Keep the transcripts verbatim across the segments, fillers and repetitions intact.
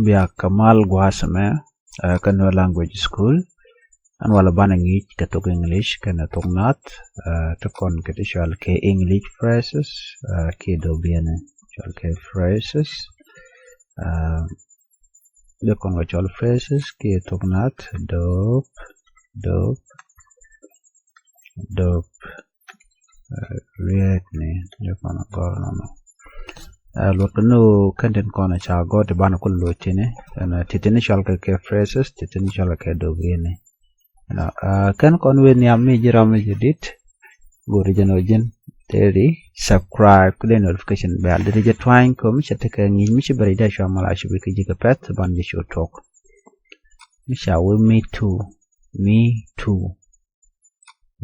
Bia kɛ mal gua̱a̱th ɛmɛ kä Nuer Language School. Ɛn walɛ banɛ ŋi̱i̱c kɛ thok English kɛnɛ thok Naath. Ti kɔn kɛ ti cɔal kɛ English phrases kiɛ do̱biɛni, cɔal kɛ phrases. Dee kɔn kɛ cɔl phrases kiɛ thok Naath, do̱p, do̱p, do̱p. Riet ni dee kɔn gɔr nɔnɔ. Luɔt kɛ ni ɣöö kɛn tin kɔn ca gɔr ti banɛ kul luɔt tini. Ɛn ti tini cɔl kɛ kɛ phrases, ti tini cɔl kɛ do̱biɛni. Kɛn kɔn wee nhiam mi ji̱ ram mi ji̱ dit. Go̱ri jɛn ɣöö ji̱n teri subscribe kɛ dee notification bell. Dee jɛ twany kɛ mi cɛ tekɛ ŋi̱i̱c mi ci bɛr dee cua mal a cubi kɛ ji̱ kɛ pɛth ban ji̱ cu tok. Mi ca wee me too, me too.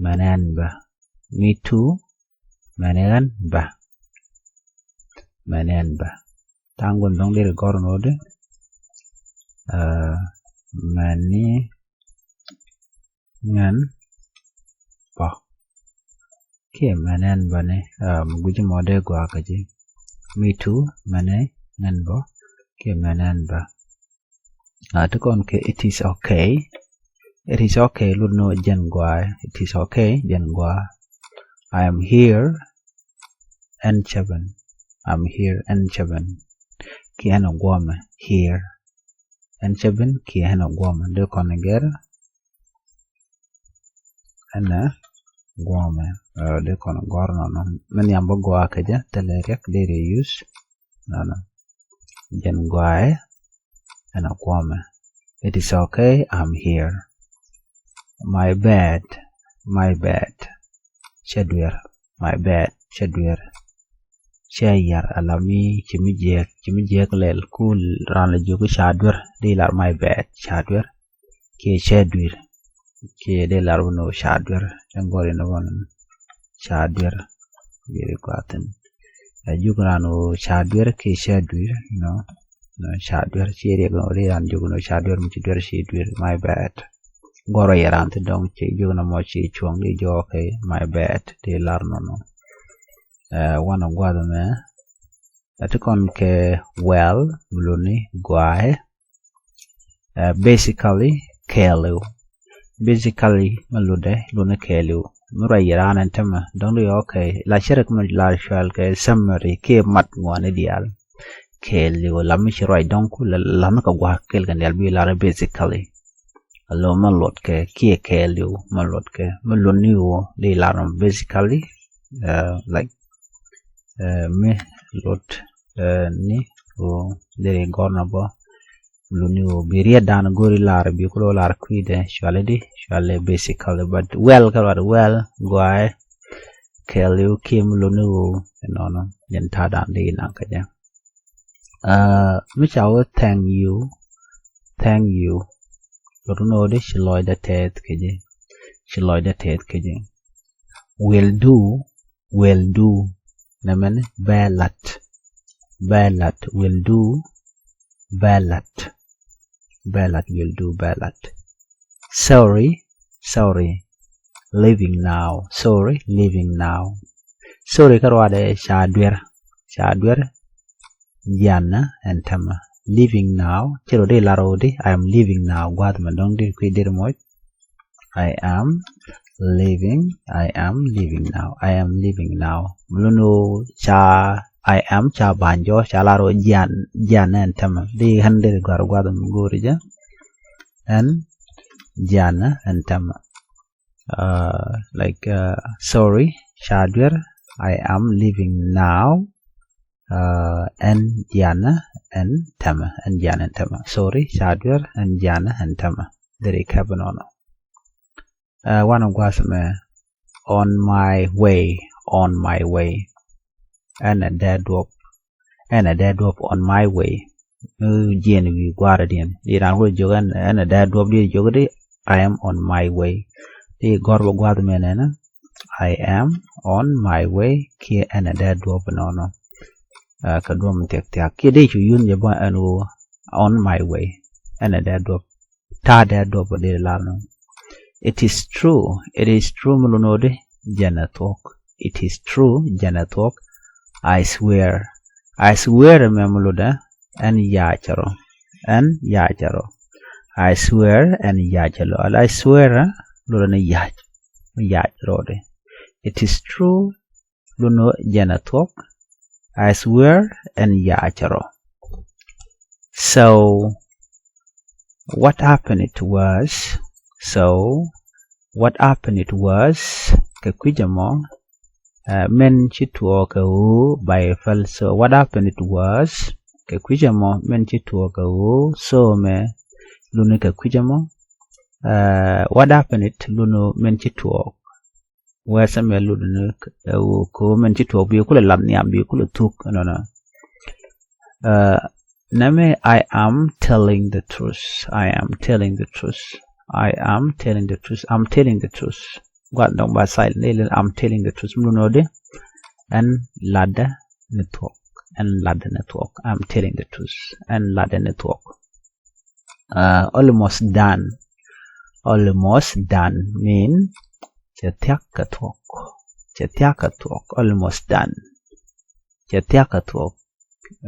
Mɛn ɛn bä. Me too. Mɛn ɛn bä. Mɛn ɛn bä. Ta̱a̱ŋ gun dɔ̱ŋ deri gɔr nodi. Mɛn ni ŋän bä. Kiɛ mɛn ɛn bä ni mi gui̱ci mɔ dee gɔaa kä ji̱. Me too, mɛn ni ŋän bä. Kiɛ mɛn ɛn bä. Ti kɔn kɛ it is okay. It is okay, lut ni jɛn gɔaa. It is okay, jɛn gɔaa. I am here, ɛn cɛ ben. I am here, ɛn cɛ ben. Kiɛ ɛn a guɔmɛ, here. Ɛn cɛ ben kiɛ ɛn a guɔmɛ. Dee kɔn gɛr. Ɛn a guɔmɛ. Dee kɔn gɔr nɔnɔ. Mɛn yam bä gɔaa kɛ jɛ, thilɛ riɛk deri use. Nɔnɔ. Jɛn gɔaa ɛn a guɔmɛ. It is okay, I'm here. My bad, my bad. Cɛ duer. My bad, cɛ duer. Cɛ yar ala mi ci mi jiɛk, ci mi jiɛk lɛl kul ran la jiök ca duer. Di lar my bad, ca duer. Kiɛ cɛ duer. Kiɛ di lar wun ca duer. Cɛ gɔri ni wun ca duer. Yeri kuathin. Ɛ juk ran wun ca duer kiɛ cɛ duer, no. No, ca duer ci riɛk no di ran juk no ca duer mi ci duer ci duer. My bad. Gɔrɔ yɛ ran ti dɔŋ ci juk na mɔ ci cuɔŋ di jɔɔk kɛ my bad di lar nɔnɔ. Ɛ wanɛ guath mɛ. Ɛ ti kɔn kɛ well mi luni guaɛ. Ɛ basically kɛɛliw. Basically mi ludɛ luni kɛɛliw. Mi ruac yɛ ran ɛn tämɛ dɔŋ di okay. La cɛ rɛ kɛ mi la cual kɛ summary kiɛ mat ŋuani diaal. Kɛɛliw la mi ci ruac dɔŋ ku la mi kɛ gua̱a̱k kɛɛl kɛ diaal bi lar basically. Alo mɛ luɔt kɛ kiɛ kɛɛliw mɛ luɔt kɛ mɛ luɔt ni ɣöö di lar nɔ basically. Like mi luɔt ni ɣöö di gɔr nɔ bä. Luɔt ni ɣöö bi riet dan go̱ri lar bi kulo lar kui̱dɛ cuali di cuali basically, but well kɛ luɔt well guaɛ. Kɛɛliw kiɛ mɛ luɔt ni ɣöö nɔnɔ jɛn ta̱a̱ dan di naŋ kɛ jɛ. Mi ca wee thank you, thank you. Lot ni ɣöö di ci lɔcdɛ tɛth kɛ ji̱. Ci lɔcdɛ tɛth kɛ ji̱. Will do, will do. Nɛmɛni bɛ lat. Bɛ lat, will do. Bɛ lat. Bɛ lat, will do, bɛ lat. Sorry, sorry. Leaving now. Sorry, leaving now. Sorry kä ruadɛ ca duer. Ca duer. Jianä ɛn tämɛ. Leaving now. Ci rɔ di lar ɣöö di I am leaving now. Gua̱a̱th mɛ dɔ̱ŋ di kui̱ dir moc. I am leaving. I am leaving now. I am leaving now. Mɛ lun ɣöö ca I am ca ba̱ny jɔ ca lar ɣöö jian jianä ɛn tämɛ. Di ɣän dir gua̱r gua̱th mɛ go̱o̱ri jɛ. Ɛn jianä ɛn tämɛ. Like sorry ca duer. I am leaving now. Ɛn jianä ɛn tämɛ. Ɛn jianä ɛn tämɛ. Sorry ca duer ɛn jianä ɛn tämɛ. Deri kɛp nɔnɔ. Wanɛ gua̱th mɛ on my way. On my way. Ɛn ɛ dee duɔp. Ɛn ɛ dee duɔp on my way. Mi jiɛn wi̱i̱ gua̱a̱r diɛn di raan wä jiök ɛn ɛ dee duɔp di jiök di I am on my way. Di gɔr bä gua̱a̱th mɛ nɛnɛ I am on my way kiɛ ɛn ɛ dee duɔp nɔnɔ. Kɛ duɔm thiak thiak kiɛ di cu yun jɛ bä ɛn wä on my way. Ɛn ɛ dee duɔp ta̱a̱ dee duɔp bä di lar nɔ. It is true. It is true mi lun ɣöö di jɛn ɛ thuɔ̱k. It is true jɛn ɛ thuɔ̱k. I swear. I swear mɛ mi lun ɣöö di ɛn yac rɔ. ɛn ya̱a̱ cɛ rɔ. I swear, ɛn ya̱a̱ cɛ rɔ. I swear, lotdɛ ni ya̱a̱, mi ya̱a̱ cɛ rɔ di. It is true, lotdɛ ni jɛn ɛ thuɔ̱k. I swear, ɛn ya̱a̱ cɛ rɔ. So what happened was, so what happened was, kɛ kui̱c ɛmɔ, uh, min ci tuɔɔk kɛ ɣöö ba yɛ päl. So what happened was, kɛ kui̱c ɛmɔ, min ci tuɔɔk kɛ ɣöö, so mɛ, lotdɛ ni kɛ kui̱c ɛmɔ, uh, what happened, lotdɛ ni min ci tuɔɔk. Wee sɛ mɛ lotdɛ ni, uh, kɛ ɣöö min ci tuɔɔk bi kulɛ lat nhiam, bi kulɛ thuk, nɔnɔ. Uh, nɛmɛ, I am telling the truth. I am telling the truth. I am telling the truth. I'm telling the truth. Gua̱th dɔ̱ŋ ba silent. Ni lɛ I'm telling the truth. Mi lotdɛ ni ɣöö di, ɛn latdä ni thuɔ̱k. Ɛn latdä ni thuɔ̱k. I'm telling the truth. Ɛn latdä ni thuɔ̱k. Uh, almost done. Almost done mean cɛ thia̱k kɛ thuɔ̱k. Cɛ thia̱k kɛ thuɔ̱k. Almost done. Cɛ thia̱k kɛ thuɔ̱k.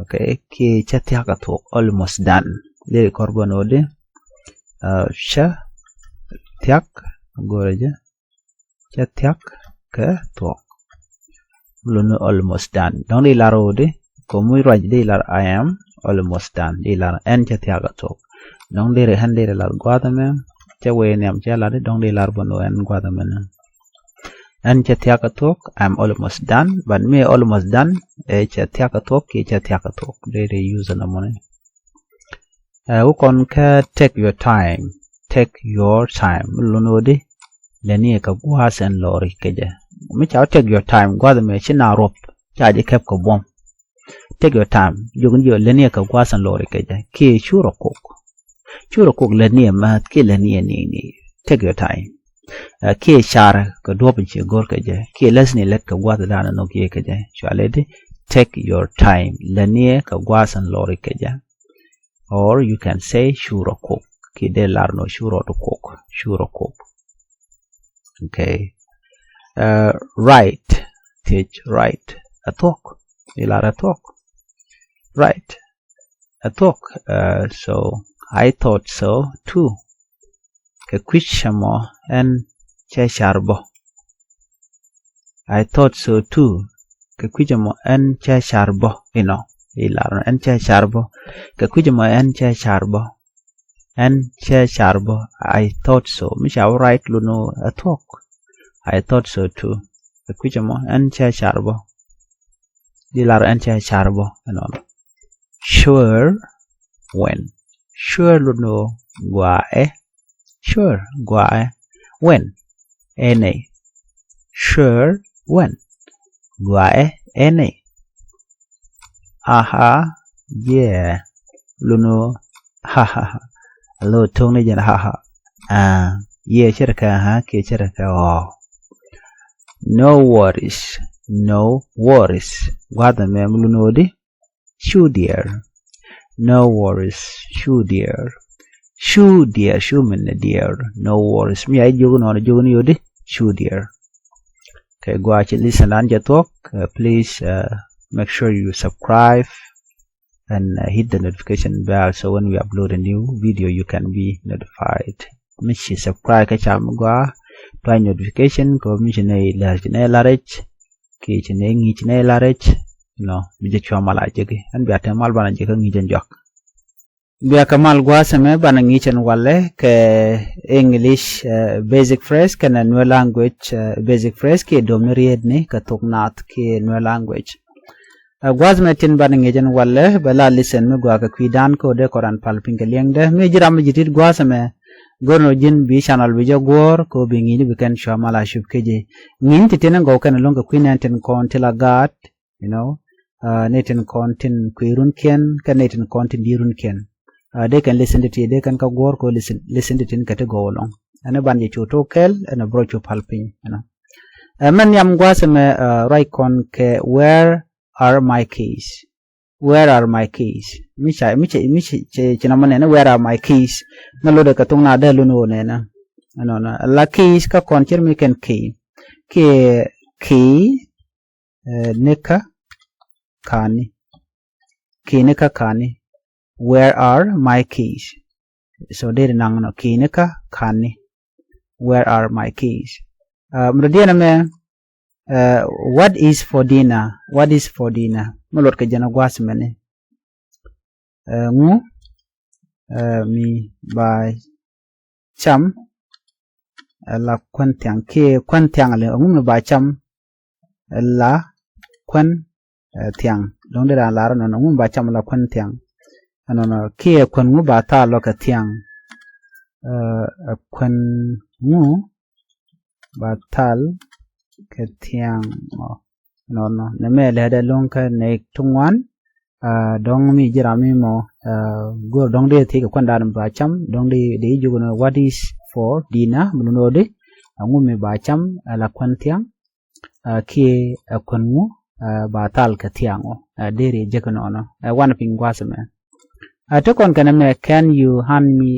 Okay, kiɛ cɛ thia̱k kɛ thuɔ̱k. Almost done. Dee kɔr bä ni ɣöö di, uh, cɛ thia̱k, go̱rɛ jɛ, cɛ thia̱k kɛ thuɔ̱k. Mi lotdɛ ni almost done. Dɔ̱ŋ di lar ɣöö di, kɛ mi ruac di lar I am almost done. Di lar ɛn cɛ thia̱k kɛ thuɔ̱k. Dɔ̱ŋ di ri, ɛn di ri lar gua̱a̱th ɛmɛ, cɛ wee nhiam cɛ lar di, dɔ̱ŋ di lar bä ni ɣöö ɛn gua̱a̱th ɛmɛ ni. Ɛn cɛ thia̱k kɛ thuɔ̱k, I'm almost done, but mi almost done, ɛ cɛ thia̱k kɛ thuɔ̱k, kiɛ cɛ thia̱k kɛ thuɔ̱k. Dee di use ɛn ɛmɔni. Ɛ, wä kɔn kä take your time. Take your time. Mi lotdɛ ni ɣöö di, lätni kɛ gua̱a̱th ɛn lɔri kɛ jɛ. Mi ca wä take your time, gua̱a̱th ɛmɛ ci na ruɔp, ca ji̱ kɛp kɛ buɔ̱m. Take your time. Jiök ni ji̱ lätni kɛ gua̱a̱th ɛn lɔri kɛ jɛ. Kiɛ cu rɔ kok. Cu rɔ kok, lätni mäth, kiɛ lätni ni̱ni. Take your time. Ɛ, kiɛ car kɛ duɔ̱ɔ̱p in ci go̱r kɛ jɛ. Kiɛ lätni lät kɛ gua̱a̱th dan nhɔk yɛ kɛ jɛ. Cua lɛ di, take your time. Lätni kɛ gua̱a̱th ɛn lɔri kɛ jɛ. Or you can say cu rɔ kok. Kiɛ dee lar ni ɣöö cu rɔ kok. Cu rɔ kok. Okay. Uh, right. Thiec, right. Ɛ thuɔ̱k. Di lar ɛ thuɔ̱k. Right. Ɛ thuɔ̱k. Uh, so I thought so too. Kɛ kui̱c ɛmɔ ɛn cɛ car bä. I thought so too. Kɛ kui̱c ɛmɔ ɛn cɛ car bä. Inɔ. Ilar ɛn cɛ car bä. Kɛ kui̱c ɛmɔ ɛn cɛ car bä. Ɛn cɛ car bä. I thought so. Mi ca wä right, lotdɛ ni ɣöö ɛ thuɔ̱k. I thought so too. Kɛ kui̱c ɛmɔ ɛn cɛ car bä. Di lar ɛn cɛ car bä. Inɔ. Sure when. Sure, lotdɛ ni ɣöö gɔaa ɛ. Sure, gɔaa ɛ. When. Any. Sure, when. Gɔaa ɛ. Any. Aha. Yeah. Lotdɛ ni ɣöö, ha ha ha. Alo, to̱ŋni jɛn ha ha. Ah, yeah, cɛ rɛ kɛ aha, kiɛ cɛ rɛ kɛ ɔ. No worries. No worries. Gua̱a̱th ɛmɛ mi lotdɛ ni ɣöö di, cu diɛɛr. No worries. Cu diɛɛr. Cu diɛɛr. Cu min ni diɛɛr. No worries. Mi a jiök nɔnɔ, jiök ni ɣöö di, cu diɛɛr. Kɛ gua̱a̱th ci listen dan jɛ thuɔ̱k, uh, please, uh, make sure you subscribe and, uh, hit the notification bell, so when we upload a new video, you can be notified. Mi ci subscribe kä channel mi gɔaa, tuany notification, kɛ mi ci nɛ lär, ci nɛ lär i̱c, kiɛ ci nɛ ŋi̱i̱c, ci nɛ lär i̱c, you know, bi jɛ cua mal a jeki. Ɛn bia te mal banɛ jeki ŋi̱i̱c ɛn juak. Bia kɛ mal gua̱a̱th ɛmɛ banɛ ŋi̱i̱c ɛn walɛ kɛ English, uh, basic phrase kɛnɛ Nuer language, uh, basic phrase kiɛ dom ni riet ni kɛ thok naath kiɛ Nuer language. Ɛ gua̱a̱th mɛ tin banɛ ŋi̱i̱c ɛn walɛ bɛ la listen mi gɔaa kɛ kui̱dan kɛ ɣöö dee kɔn raan pal piny kɛ liɛŋdɛ. Mi ji̱ ram mi ji̱ tit gua̱a̱th ɛmɛ, go̱r ni ɣöö ji̱n bi channel bi jɛ guɔ̱ɔ̱r kɛ ɣöö bi ŋi̱i̱cni bi kɛn cua mal a cup kɛ jɛ. Ŋi̱i̱cni ti tin ɛn gɔw kɛn ɛlɔ̱ŋ kɛ kui̱ nɛn tin kɔn ti la gaat, you know, uh, ni tin kɔn tin kui̱ runkiɛn kɛ ni tin kɔn tin di̱i̱t runkiɛn. Uh, dee kɛn listen ti ti, dee kɛn kä guɔ̱ɔ̱r kɛ ɣöö listen, listen ti tin kɛ ti gɔw ɛlɔ̱ŋ. Ɛn ɛ ban jɛ cu tok kɛɛl, ɛn ɛ bɛ rɔ cu pal piny, you know. Ɛ mɛn nhiam gua̱a̱th ɛmɛ, uh, ruac kɔn kɛ where are my keys? Where are my keys? Mi ca, mi ca, mi ca, ci, ci nɔmɔ nɛnɛ, where are my keys? Ŋa lotdɛ kɛ thok naath dee lot ni ɣöö nɛnɛ. Ɛnɔnɔ. La keys kä kɔn cir mi kɛn key. Kiɛ key, eh, ni kä ka̱ni. Key ni kä ka̱ni. "Where are my keys?" So deri naŋ nɔ, key ni kä, ka̱n ni. "Where are my keys?" Ɛ, mi dɔ̱diɛn ɛmɛ, ɛ, "What is for dinner?" What is for dinner? Mi luɔt kɛ jɛn ɛ gua̱a̱th mɛni. Ɛ, ŋu, ɛ, mi ba cam, ɛ, la kuän thiaŋ, kiɛ kuän thiaŋ li, ŋu mi ba cam, ɛ, la kuän, ɛ, thiaŋ. Dɔ̱ŋ deri lar nɔnɔ, ŋu mi ba cam la kuän thiaŋ. Ɛnɔnɔ, kiɛ kuän ŋu ba thal lɔ kɛ thiaŋ. Ɛ, ɛ, kuän ŋu ba thal kɛ thiaŋ ɔ. Nɔnɔ, nɛmɛ lɛ dee lo̱ŋ kä nɛy ti ŋuan. Ɛ, dɔ̱ŋ mi ji̱ ram mi mɔ, ɛ, go̱r dɔ̱ŋ dee thiec kɛ kuän dan ba cam, dɔ̱ŋ dee, dee jiök ni, "What is for dinner?" Mi luni ɣöö di, ɛ, ŋu mi ba cam, ɛ, la kuän thiaŋ, ɛ, kiɛ, ɛ, kuän ŋu, ɛ, ba thal kɛ thiaŋ ɔ. Ɛ, deri jek nɔnɔ. Ɛ, wanɛ piny gua̱a̱th mɛ. Ɛ, ti kɔn kɛn ɛmɛ, "Can you hand me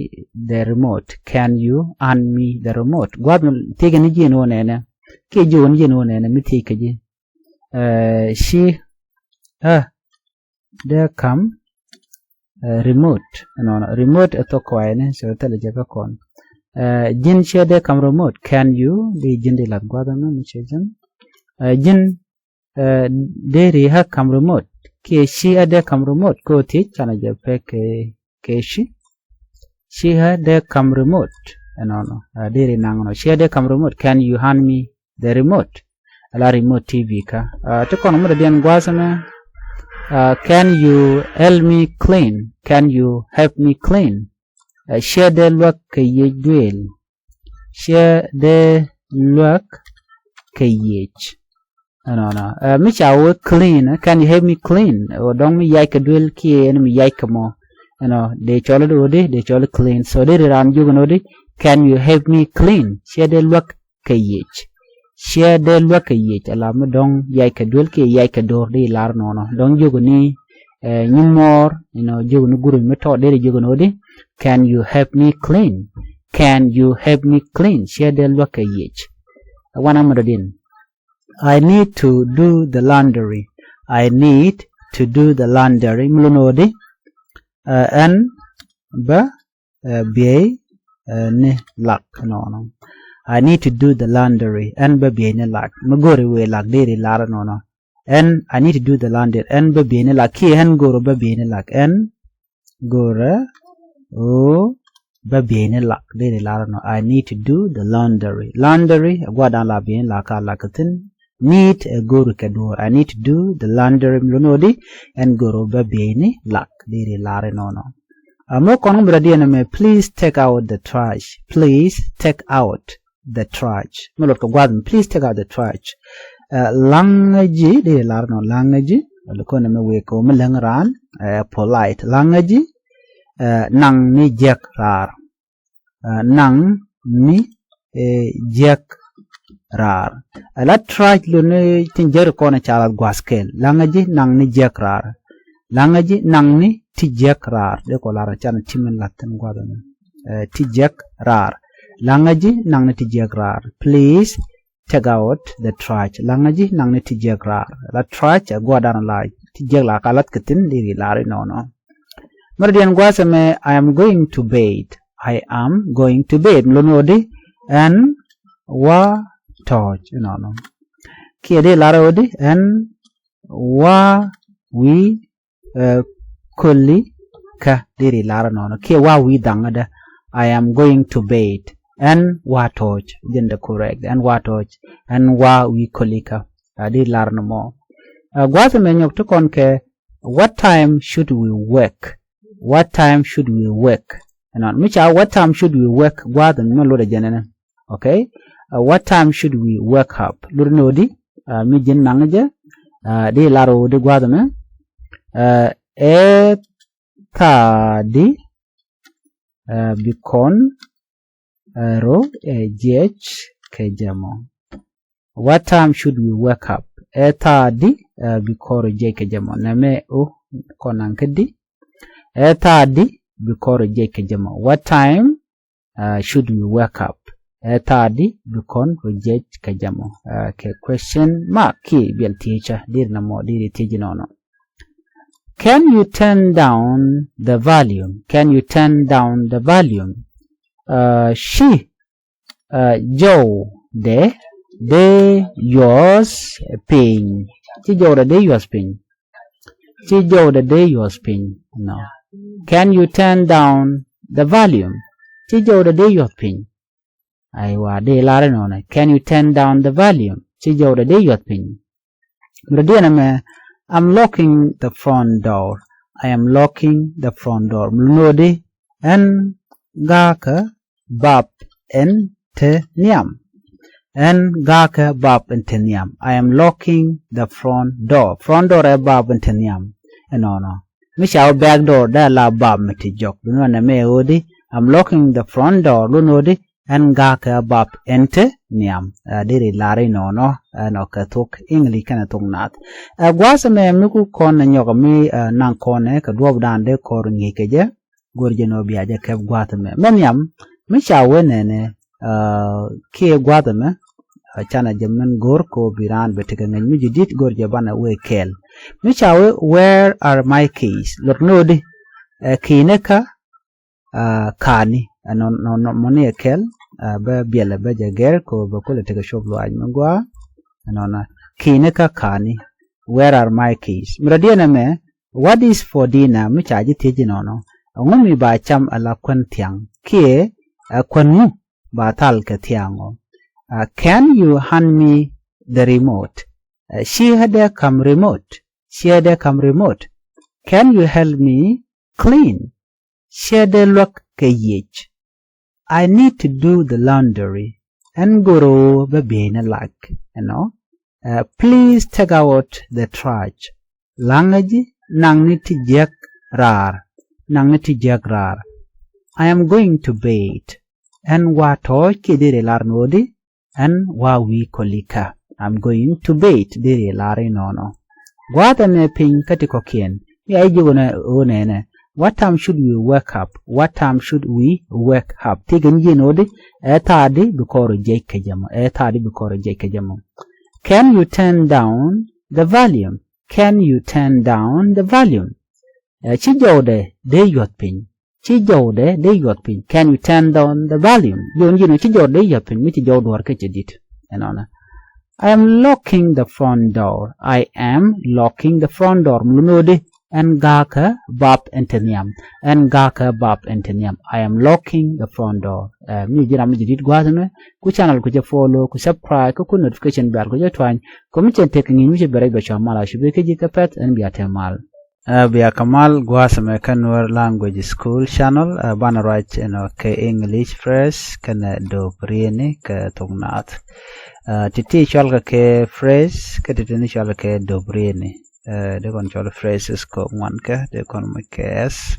the remote? Can you hand me the remote?" Gua̱a̱th mi thiec kɛ ni ji̱ ni wä nɛnɛ. Kiɛ jiök ni ji̱ ni wä nɛnɛ mi thiec kɛ ji̱. Ɛ, ci, ɛ, dee ka̱m, ɛ, remote. Ɛnɔnɔ, remote ɛ thok kɔaayɛ ni, so thilɛ jɛ kä kɔn. Ɛ, ji̱n ci ɛ dee ka̱m remote? Can you, di ji̱n di lath gua̱a̱th ɛmɛ mi ci ji̱n. Ɛ, ji̱n, ɛ, deri ɣä ka̱m remote? Kiɛ ci ɣä dee ka̱m remote? Kɛ ɣöö thiec canɛ jɛ pek kɛ, kɛ ci. Ci ɣä dee ka̱m remote? Ɛnɔnɔ, ɛ, deri naŋ nɔ. Ci ɣä dee ka̱m remote? Can you hand me the remote? Ala remote T V kä. Ɛ, ti kɔn mi dɔ̱diɛn gua̱a̱th ɛmɛ, ɛ, "Can you help me clean? Can you help me clean?" Ɛ, ci ɣä dee luäk kɛ yiëë duëël? Ci ɣä dee luäk kɛ yiëë? Ɛnɔnɔ. Ɛ, mi ca wee clean, ɛ, "Can you help me clean?" Ɛ, dɔ̱ŋ mi yac kɛ duëël kiɛ ɛn mi yac kɛ mɔ. Ɛnɔ, dee cɔl i̱ di ɣöö di, dee cɔl i̱ clean. So deri raan jiök ɛn ɣöö di, "Can you help me clean?" Ci ɣä dee luäk kɛ yiëë? Ci ɣä dee luäk kɛ yiëë? Ala mi dɔ̱ŋ yac kɛ duëël kiɛ yac kɛ do̱r, di lar nɔnɔ. Dɔ̱ŋ jiök ni, ɛ, nyin mɔɔr, you know, jiök ni guruny mi tɔt, deri jiök ni ɣöö di, "Can you help me clean? Can you help me clean?" Ci ɣä dee luäk kɛ yiëë? Ɛ, wanɛ mi dɔ̱diɛn. "I need to do the laundry. I need to do the laundry." Mi luni ɣöö di, ɛ, ɛn bä, ɛ, biey, ɛ, ni lak nɔnɔ. "I need to do the laundry." Ɛn bä biey ni lak. Mi go̱o̱ri wëë lak, deri lar nɔnɔ. Ɛn, "I need to do the laundry." Ɛn bä biey ni lak. Kiɛ ɛn go̱o̱r bä biey ni lak. Ɛn go̱o̱r ɣöö bä biey ni lak, deri lar nɔ. "I need to do the laundry." Laundry, ɛ gua̱dan la biey ni lak, ka lak thi̱n. Need, ɛ go̱o̱r kɛ duɔ̱ɔ̱r. "I need to do the laundry." Mi luni ɣöö di, ɛn go̱o̱r bä biey ni lak, deri lar nɔnɔ. Ɛ, mi kɔn mi dɔ̱diɛn ɛmɛ, "Please take out the trash." Please take out the trash. Mi luɔt kɛ gua̱a̱th ɛmɛ, "Please take out the trash." Ɛ, laŋä ji̱, deri lar nɔ, laŋä ji̱. Ɛ, lukɔn ɛmɛ wëë kɛ ɣöö mi läŋ raan, ɛ, polite. Laŋä ji̱, ɛ, naŋ ni jiäk raar. Ɛ, naŋ ni, ɛ, jiäk raar. Ɛ, la trash luni tin jiäk ri kɔn ɛ ca lath gua̱a̱th kɛl. Laŋä ji̱ naŋ ni jiäk raar. Laŋä ji̱ naŋ ni ti jiäk raar. Dee kɔ lar ɛ canɛ ti min lath thi̱n gua̱a̱th ɛmɛ. Ɛ, ti jiäk raar. Laŋä ji̱ naŋ ni ti jiäk raar. Please take out the trash. Laŋä ji̱ naŋ ni ti jiäk raar. La trash ɛ gua̱dan la ti jiäk la ka lath kɛ thi̱n, deri lar inɔnɔ. Mi dɔ̱diɛn gua̱a̱th ɛmɛ, "I am going to bed." "I am going to bed." Mi luni ɣöö di, ɛn wa tɔ̱ɔ̱c inɔnɔ. Kiɛ deri lar ɣöö di, ɛn wa wi̱i̱, ɛ, köli kä, deri lar nɔnɔ. Kiɛ wa wi̱i̱ dhaŋädä. "I am going to bed." Ɛn wa tɔ̱ɔ̱c. Jɛn dee correct. Ɛn wa tɔ̱ɔ̱c. Ɛn wa wi̱i̱ köli kä. Ɛ, deri lar nɔmɔ. Ɛ, gua̱a̱th ɛmɛ nyɔk ti kɔn kɛ, "What time should we wake?" What time should we wake? Ɛnɔn. Mi ca, "What time should we wake?" Gua̱a̱th ɛmɛ mi luɔt ɛ jɛn ɛnɛ. Okay? Ɛ, "What time should we wake up?" Lut ni ɣöö di, ɛ, mi ji̱n naŋ jɛ, ɛ, deri lar ɣöö di gua̱a̱th ɛmɛ, ɛ, ɛ thaadi, ɛ, bi kɔn, ɛ, rɔ, ɛ, jiɛc kɛ jɛ mɔ. "What time should we wake up?" Ɛ thaadi, ɛ, bi kɔn rɔ jiɛc kɛ jɛ mɔ. Nɛmɛ ɣöö kɔn naŋ kä di. Ɛ thaadi bi kɔn rɔ jiɛc kɛ jɛ mɔ. What time, ɛ, should we wake up? Ɛ thaadi bi kɔn rɔ jiɛc kɛ jɛ mɔ. Ɛ, kɛ question mark kiɛ biɛl thiecä. Deri nɔmɔ, deri thiec inɔnɔ. Can you turn down the volume? Can you turn down the volume? Ci jɔwdɛ dee yuɔth piny. Ci jɔwdɛ dee yuɔth piny. Ci jɔwdɛ dee yuɔth piny. Nɔ. Can you turn down the volume? Ci jɔwdɛ dee yuɔth piny. Aywa, dee lar inɔnɔ. Can you turn down the volume? Ci jɔwdɛ dee yuɔth piny. Rɔ diɛn ɛmɛ, I'm locking the front door. I am locking the front door. Mɛ lotni ɛn ga̱a̱kä bap in te nhiam. Ɛn ga̱a̱kä bap in te nhiam. I am locking the front door. Front door ɛ bap in te nhiam. Ɛnɔnɔ. Mi ca wä back door dee la bap mi te jɔk. Bi nɔ nɛmɛ ɣöö di, I'm locking the front door. Lotni ɣöö di, ɛn ga̱a̱kä bap in te nhiam. Deri lar inɔnɔ, ɛnɔ kɛ thok English kɛnɛ thok Naath. Gua̱a̱th ɛmɛ mi ku kɔn nyɔk mi naŋ kɔnɛ kɛ duɔ̱ɔ̱pdan dee kɔr ŋi̱i̱c kɛ jɛ. Go̱r jɛ nɔ bia jɛ kɛp gua̱a̱th ɛmɛ. Mɛ nhiam mi ca wee nɛnɛ kiɛ gua̱a̱th ɛmɛ, canɛ jɛ min go̱r kɛ ɣöö bi raan bɛ tekɛ ŋäc mi ji̱ di̱t, go̱r jɛ banɛ wee kɛɛl. Mi ca wee, where are my keys? Lotni ɣöö di, kiinɛ kä ka̱a̱ni. Ɛnɔ nɔ mɔni ɛ kɛl bä biɛlɛ bä jɛ gɛr kɛ ɣöö bɛ kulɛ tekɛ cop luaac mi gɔaa. Ɛnɔnɔ, kiinɛ kä ka̱a̱ni. Where are my keys? Mɛ rɔ diɛn ɛmɛ, what is for dinner? Mi ca ji̱ thiec inɔnɔ, ɛŋu mi ba cam ala kuän thiaŋ? Kiɛ ɛ kuän ŋu ba thal kɛ thiaŋ ɔ? Can you hand me the remote? Ciɛ dee ka̱m remote? Ciɛ dee ka̱m remote? Can you help me clean? Ciɛ dee luäk kɛ yiëc? I need to do the laundry. Ɛn go̱r ɣöö bä bieyni lak. Ɛnɔ. Please take out the trash. La̱ŋä ji̱, naŋni ti jiäk raar. Naŋni ti jiäk raar. I am going to bed. Ɛn wa tɔ̱ɔ̱c kiɛ deri lar ni ɣöö di, ɛn wa wi̱i̱ kɔlikä. I'm going to bed, deri lar inɔnɔ. Gua̱a̱th ɛmɛ piny kä ti kɔ̱kiɛn. Mi a ji̱ jiök ɣöö nɛnɛ, what time should we wake up? What time should we wake up? Ti kɛn ji̱ ni ɣöö di, ɛ thaadi bi kɔr jiɛc kɛ jɛ mɔ. Ɛ thaadi bi kɔr jiɛc kɛ jɛ mɔ. Can you turn down the volume? Can you turn down the volume? Ci jɔwdɛ dee yuɔth piny. Ci jɔwdɛ dee yuɔth piny. Can you turn down the volume? Jiɔn ji̱n ci jɔwdɛ dee yuɔth piny mi ci jɔw duɔ̱ɔ̱r kä cɛ di̱t. Ɛnɔnɔ. I am locking the front door. I am locking the front door. Mɛ lotni ɣöö di, ɛn ga̱a̱kä bap in te nhiam. Ɛn ga̱a̱kä bap in te nhiam. I am locking the front door. Mi ji̱ ram mi ji̱ di̱t gua̱a̱th ɛmɛ, ku channel ku jɛ follow, ku subscribe, ku notification bell ku jɛ tuany. Kɛ mi cɛ tek ŋi̱i̱c mi ci bɛ rɛc bɛ cua mal a cupi kä ji̱ kɛ pɛth, ɛn bia te mal. Bia kɛ mal gua̱a̱th ɛmɛ kä Nuer Language School channel. Banɛ ruac ɛnɔ kɛ English phrase kɛnɛ do̱p rieni kɛ thok Naath. Ti ti cual kɛ kɛ phrase kä ti ti ni cual kɛ do̱p rieni. Dee kɔn cual phrases kɛ ŋuan kɛ dee kɔn muc kɛ s.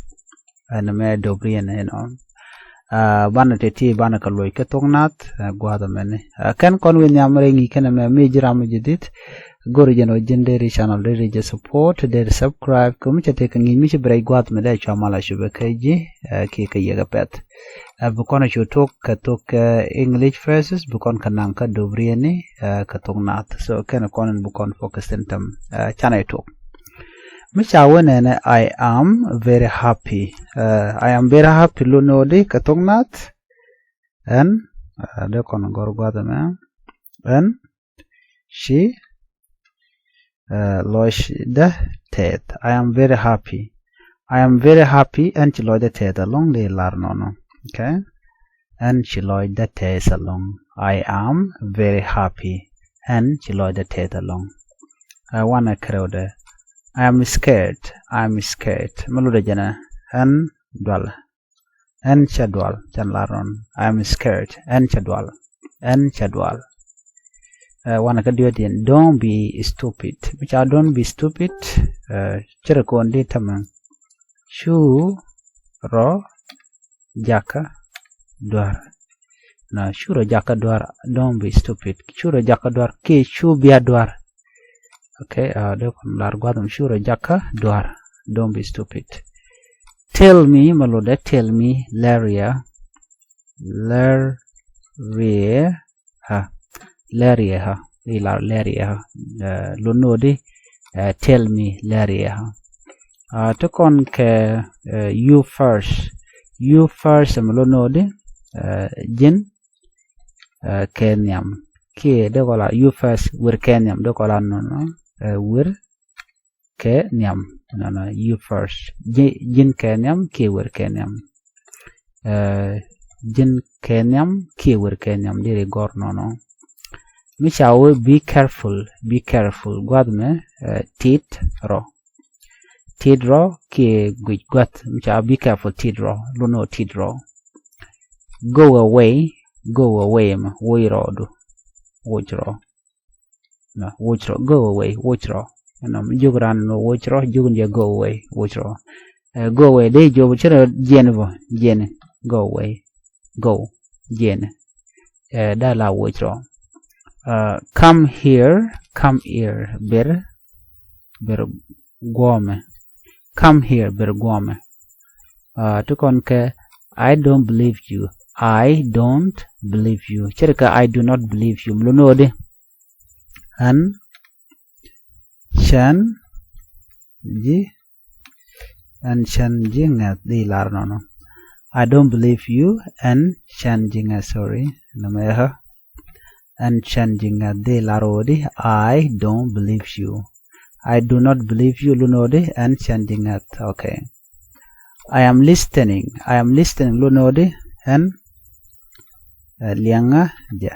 Ɛn mɛ do̱p rieni ɛnɔ. Banɛ ti ti banɛ kɛ luɔc kɛ thok Naath gua̱a̱th ɛmɛni. Kɛn kɔn wi̱i̱ nhiam rɛy ŋi̱i̱c kɛn ɛmɛ mi ji̱ ram mi ji̱ di̱t. Go̱r jɛn ɔ ji̱n deri channel deri jɛ support, deri subscribe kɛ mi cɛ tek kɛ ŋi̱i̱c mi ci bi rɛc gua̱a̱th mi dee cua mal a cupɛ kä ji̱. Kiɛ kɛ yɛ kɛ pɛth. Bi kɔn a cu tok kɛ thok English phrases, bi kɔn kɛ naŋ kä do̱p rieni kɛ thok Naath. So kɛn kɔn in bi kɔn focus in tɛm. Canɛ tok. Mi ca wee nɛnɛ, I am very happy. I am very happy lotni ɣöö di kɛ thok Naath. Ɛn dee kɔn gɔr gua̱a̱th ɛmɛ. Ɛn ci lɔcdä tɛth. I am very happy. I am very happy. Ɛn ci lɔcdä tɛth ɛlɔ̱ŋ, dee lar nɔnɔ. Okay. Ɛn ci lɔcdä tɛth ɛlɔ̱ŋ. I am very happy. Ɛn ci lɔcdä tɛth ɛlɔ̱ŋ. Wanɛ kärɛwdɛ. I am scared. I am scared. Mi lotdɛ jɛnɛ, ɛn dual. Ɛn cɛ dual, can lar nɔn. I am scared. Ɛn cɛ dual. Ɛn cɛ dual. Wanɛ kä diɔ̱k diɛn, don't be stupid. Mi ca don't be stupid, cɛ rɛ kɔn di tämɛ. Cu rɔ jakä duar. Na cu rɔ jakä duar, don't be stupid. Cu rɔ jakä duar kiɛ cu bia duar. Okay, dee kɔn lar gua̱a̱th ɛmɛ, cu rɔ jakä duar. Don't be stupid. Tell me, mi lotdɛ tell me, Leria. Leria. Leria. Ilar Leria. Lotni ɣöö di, tell me, Leria. Ti kɔn kɛ you first. You first ɛmɛ lot ni ɣöö di ji̱n kɛ nhiam kiɛ dee kɔ la you first, wer kɛ nhiam dee kɔ la nɔnɔ, wer kɛ nhiam nɔnɔ, you first. Ji̱n kɛ nhiam kiɛ wer kɛ nhiam. Ji̱n kɛ nhiam kiɛ wer kɛ nhiam deri gɔr nɔnɔ. Mi ca wee be careful, be careful, gua̱th mɛ tit rɔ. Tit rɔ kiɛ guic gua̱th mi ca be careful, tit rɔ, lot ni ɣöö tit rɔ. Go away, go away mɛ woc rɔ du, woc rɔ. Woc rɔ, go away, woc rɔ. Ɛnɔ mi jiök ran ni woc rɔ, jiök ni jɛ go away, woc rɔ. Go away dee jiök ci rɔ jiɛn bä, jiɛn, go away, go, jiɛn. Dee la woc rɔ. Come here, come here, ber, ber guɔmɛ. Come here, ber guɔmɛ. Ti kɔn kɛ I don't believe you. I don't believe you. Cɛ ri kɛ I do not believe you. Mi lot ni ɣöö di ɛn cɛn ji̱, ɛn cɛn ji̱ ŋɛth di lar nɔnɔ. I don't believe you. Ɛn cɛn ji̱ ŋɛth, sorry. Nɛ mɛ ɣä. Ɛn cɛn ji̱ ŋɛth di lar ɣöö di I don't believe you. I do not believe you lot ni ɣöö di ɛn cɛn ji̱ ŋɛth. Okay. I am listening. I am listening lot ni ɣöö di ɛn liɛŋä jɛ.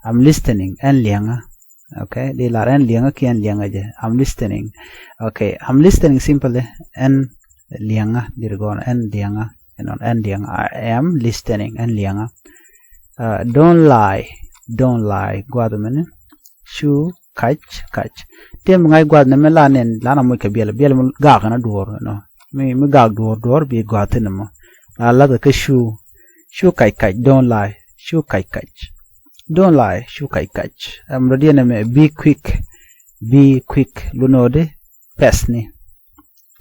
I'm listening, ɛn liɛŋä. Okay, di lar ɛn liɛŋä kiɛ ɛn liɛŋä jɛ. I'm listening. Okay, I'm listening simply, ɛn liɛŋä, deri gɔn ɛn liɛŋä. Ɛnɔn ɛn liɛŋä. I am listening, ɛn liɛŋä. Don't lie, don't lie, gua̱th mɛni. Cu kac, kac. Tëë mi ŋa̱c gua̱th nɛmɛ la nɛn, la na moc kɛ biɛl, biɛl mi gak kɛn a duɔ̱ɔ̱r, you know. Mi, mi gak duɔ̱ɔ̱r, duɔ̱ɔ̱r bi gua̱th thin mɔ. La lath kɛ cu, cu kac, kac, don't lie, cu kac, kac. Don't lie, cu kac, kac. Ɛm rɔ diɛn ɛmɛ, be quick, be quick, lot ni ɣöö di pɛsni,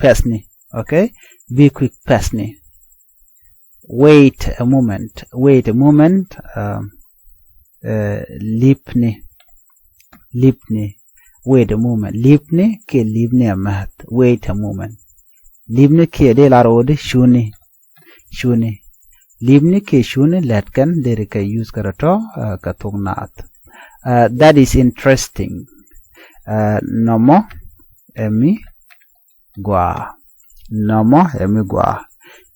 pɛsni. Okay, be quick, pɛsni. Wait a moment, wait a moment. Lipni, lipni. Wait a moment, lipni kiɛ lipni a mɛth. Wait a moment. Lipni kiɛ di lar ɣöö di cuni, cuni. Lipni kiɛ cuni lät kɛn deri kɛ use kɛ rɔ̱tɔ̱ kɛ thok naath. That is interesting. Nɔmɔ ɛ mi gɔaa. Nɔmɔ ɛ mi gɔaa.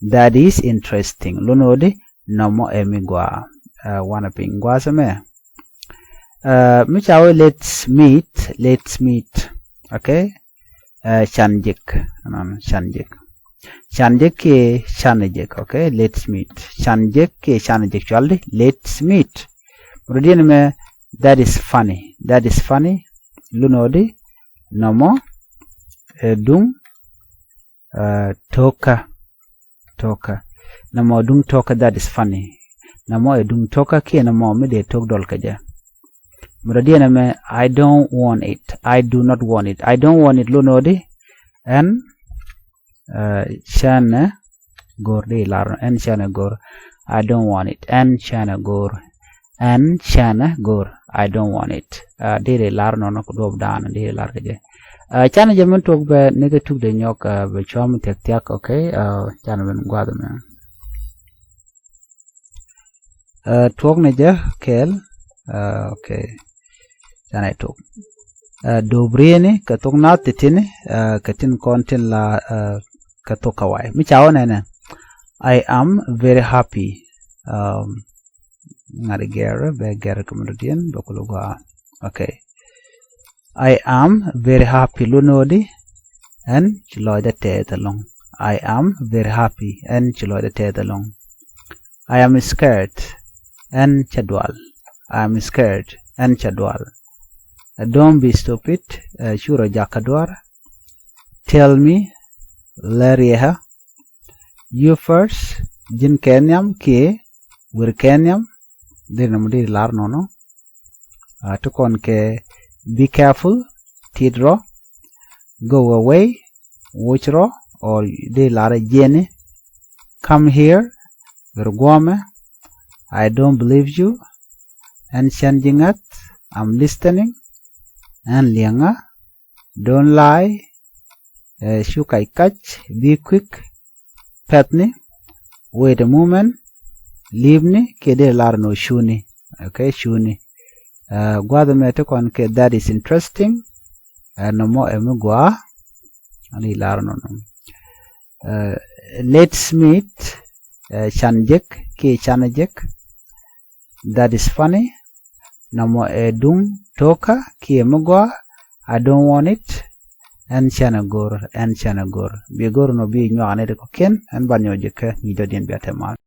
That is interesting. Lot ni ɣöö di nɔmɔ ɛ mi gɔaa. Wanɛ piny gua̱a̱th ɛmɛ. Mi ca wee let's meet, let's meet. Okay. Can jek, can jek. Can jek kiɛ can jek. Okay, let's meet. Can jek kiɛ can jek, cual di let's meet. Rɔ diɛn mɛ, that is funny, that is funny. Lot ni ɣöö di nɔmɔ ɛ duŋ tokä, tokä. Nɔmɔ duŋ tokä, that is funny. Nɔmɔ ɛ duŋ tokä kiɛ nɔmɔ mi dee tok dɔl kɛ jɛ. Mi rɔ diɛn ɛmɛ, I don't want it, I do not want it. I don't want it lot ni ɣöö di ɛn cɛnɛ go̱r, di lar ɛn cɛnɛ go̱r. I don't want it. Ɛn cɛnɛ go̱r. Ɛn cɛnɛ go̱r. I don't want it. Di ri lar nɔnɔ kɛ duɔp dan di ri lar kɛ jɛ. Canɛ jɛ min tuɔk bɛ ni kɛ tuk dee nyɔk bɛ cuam thiak thiak. Okay. Canɛ min gua̱th mɛ. Tuɔk ni jɛ kɛɛl. Okay. Canɛ tuk. Dobrieni kɛ thok naath ti tini kɛ tin kɔn tin la kɛ thok kɛ way. Mi ca wä nɛnɛ, I am very happy. Ŋa̱t gɛr bɛ gɛr kɛ mi dɔ̱diɛn bɛ kul gɔaa. Okay. I am very happy lot ni ɣöö di ɛn ci lɔcdä tɛth ɛlɔ̱ŋ. I am very happy, ɛn ci lɔcdä tɛth ɛlɔ̱ŋ. I am scared, ɛn cä dual. I am scared, ɛn cä dual. Don't be stupid, cu rɔ jakä duar. Tell me, lär yɛ ɣä. You first, ji̱n kɛ nhiam kiɛ wer kɛ nhiam. Deri nɔmɔ deri lar nɔnɔ. Ti kɔn kɛ be careful, tit rɔ. Go away, woc rɔ. Or deri lar jiɛni. Come here, wer guɔmɛ. I don't believe you. Ɛn cɛn ji̱ ŋäth. I'm listening. Ɛn liɛŋä. Don't lie. Cu kac kac, be quick, pɛ̈thni, wait a moment, li̱i̱pni kiɛ dee lar nɔ cuni. Okay, cuni. Gua̱th ɛmɛ ti kɔn kɛ that is interesting. Nɔmɔ ɛ mi gɔaa. Ani lar nɔ nɔ. Let's meet. Can jek kiɛ can jek. That is funny. Nɔmɔ ɛ duŋ tokä kiɛ mi gɔaa. I don't want it. Ɛn cɛn ɛ go̱r, ɛn cɛn ɛ go̱r. Bi go̱r nɔ bi nyuak ni ti kɔ̱kiɛn ɛn ban nyɔk jek kɛ ni jɔt diɛn bia te mal.